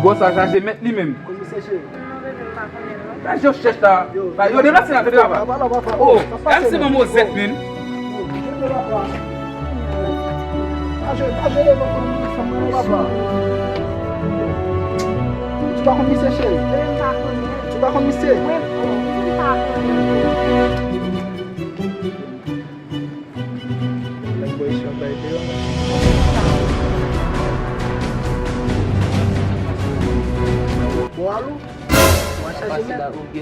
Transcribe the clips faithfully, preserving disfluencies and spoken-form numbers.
Bò sa chaje mèt li menm. Komisè cheri. Sa je w chèch la. Yo, yo deplase la, deplase la. Papa, papa. Oh, sa pase, se manman zèt menm. Pa jwe, pa jwe devan fanm nan, papa. Ou pa konn misye, cheri? Ou pa konn misye? Nèg bò isi ap bay deyò, mèsi. Bon, alò, w a chaje mèt.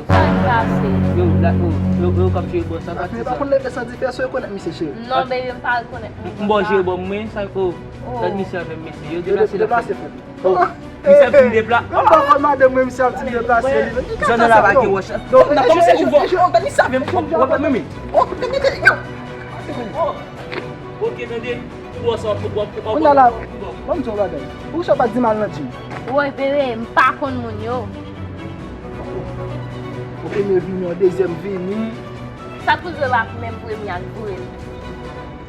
Sa k pase? Yo, la, yo, yo, yo k ap jwe bò, sa pa ti sa. Sa fini pa konn leve san dife, se rekonèt misye, cheri. Non, baby, m pa rekonèt. M bò jwe bò, mwen, sa, oh, gad misye avè m, mesye. Yo deplase la. Deplase, frè. Oh, misye ap vin depla-, m pa konn madanm mwen, misye ap vin deplase li. Zòn nan la pa gen wòch. Non, nan kòmanse ouvè. Gad misye avè m, wè, wè, men, men. Oh, tande, tande, yo. Oh. Ok, tande. Ou bò sa, ou bò, ou bò. Kounye a la, ban m di w yon bagay. Poukisa w pa di m al nan gym? Woy, bebe, m pa konn moun yo. Yon premye vini, yon dezyèm vini. Sa k pou di w pa menm premye al vre?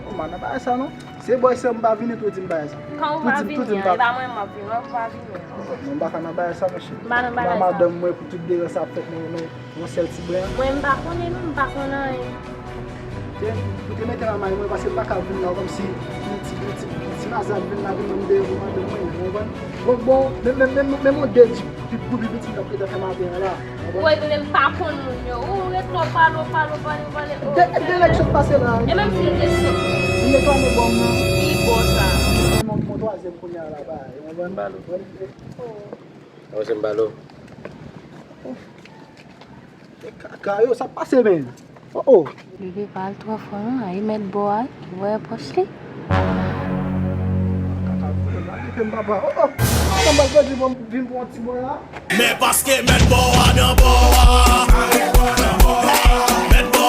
Oh, man, nan bagay sa, non. Se bò sa m pa vini, tou di m bagay sa. Kan ou pa vini an, e pa mwen m ap vini, non, ou pa vini an. Non, m pa ka nan bagay sa, monchè. M pa nan bagay sa. M a madanm mwen pou tout deranje sa ap fèt nan, nan yon sèl ti bren. Mwen, m pa konnen, non, m pa konn anyen. Te, pou te mete nan may mwen, paske m pa ka vin la, kòmsi yon ti, yon ti, yon ti maza ap vin la, vin nan m deyò pou madanm mwen, ou konprann? Bon, bon, men, men, men, men yon de di pi, pou pi piti k ap rete fè maten an la. Ou wè, men m pa konn moun yo. Ou ret la, w pale, w pale, w pale, w pale. De, de nèg sot pase la. E menm si m te sot. Li reklame bò m nan. Ki bò sa? Mwen, mwen, mwen twazyèm kounye a la, ba, ou konprann? Balo. Oh. Mwen se m balo. E kaka yo, sa pase, men? Oh, oh. Bebe pa al twò fò non, ay mèt bò a, ou wè pòch li. Kaka, kaka, papa. Oh, oh. Sa m pral pèdi pou m vin pou yon ti bò la. Men paske mèt bò a nan bò a. Mèt bò